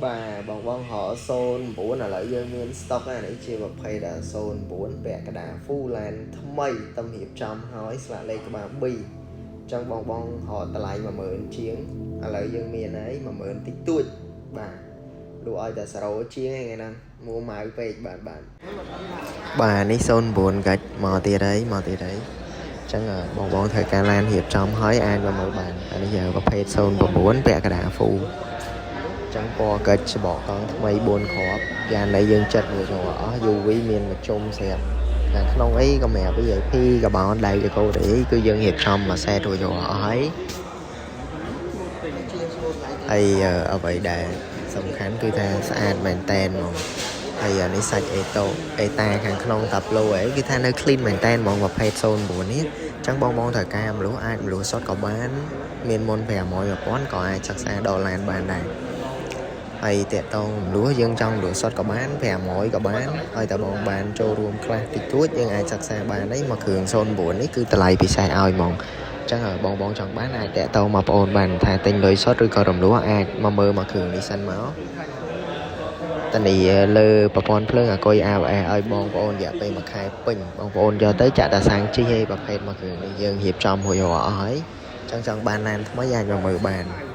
បាទបងបងរក09ឥឡូវយើងមាន stock ហើយនេះជាប្រភេទ09ពាក់កណ្ដាល full line ថ្មីតំរៀបចំហើយស្លាកលេខក្បាល B ចឹងបងបងរកតម្លៃ10000ជាងឥឡូវយើងមានហើយ10000តិចតួចបាទលក់ឲ្យតែ0ជាងឯងហ្នឹងមួម៉ៅពេកបាទបាទបាទនេះ09កាច់មកទៀតហើយមកទៀតហើយចឹងបងបងត្រូវការឡានរៀបចំហើយអាចមកមើលបានអានេះប្រភេទ09ពាក់កណ្ដាល full ចឹងពណ៌កិច្ចច្បកកង់ថ្មី4គ្រាប់យ៉ាងនេះយើងចិត្តមួយចូលអស់ UV មានមួយជុំស្រាប់ខាងក្នុងអីក៏សម្រាប់ VIP ក៏បោនដៃកកោតអីគឺយើងរៀបចំមួយសេតរួចរាល់អស់ហើយហើយអ្វីដែលសំខាន់គឺថាស្អាតមែនតែនហ្មងហើយអានេះសាច់អេតូអេតាខាងក្នុងតាប្លូអីគឺថានៅ clean មែនតែនហ្មងប្រភេទ09នេះចឹងបងបងត្រូវការរំលោះអាចរំលោះសុទ្ធក៏បានមានមុន500 1000ក៏អាចសិក្សាដល់ឡានបានដែរហើយតាក់តងរំលោះយើងចង់រំលោះសុទ្ធក៏បាន500ក៏បានហើយតើបងបានចូលរួមខ្លះតិចតួចយើងអាចសិក្សាបានហើយមកគ្រឿង09នេះគឺតម្លៃពិសេសឲ្យហ្មងចឹងបងបងចង់បានអាចតាក់ទងមកប្អូនបានថាទិញលុយសុទ្ធឬក៏រំលោះអាចមកមើលមកគ្រឿងនេះសិនមកតានីលើប្រព័ន្ធភ្លើងអាគុយ ABS ឲ្យបងប្អូនរយៈពេលមួយខែពេញបងប្អូនយកទៅចាក់តែសាំងជីឲ្យប្រភេទមកគ្រឿងនេះយើងរៀបចំរួចរាល់អស់ហើយចឹងចង់បានឡានថ្មីអាចមកមើលបាន។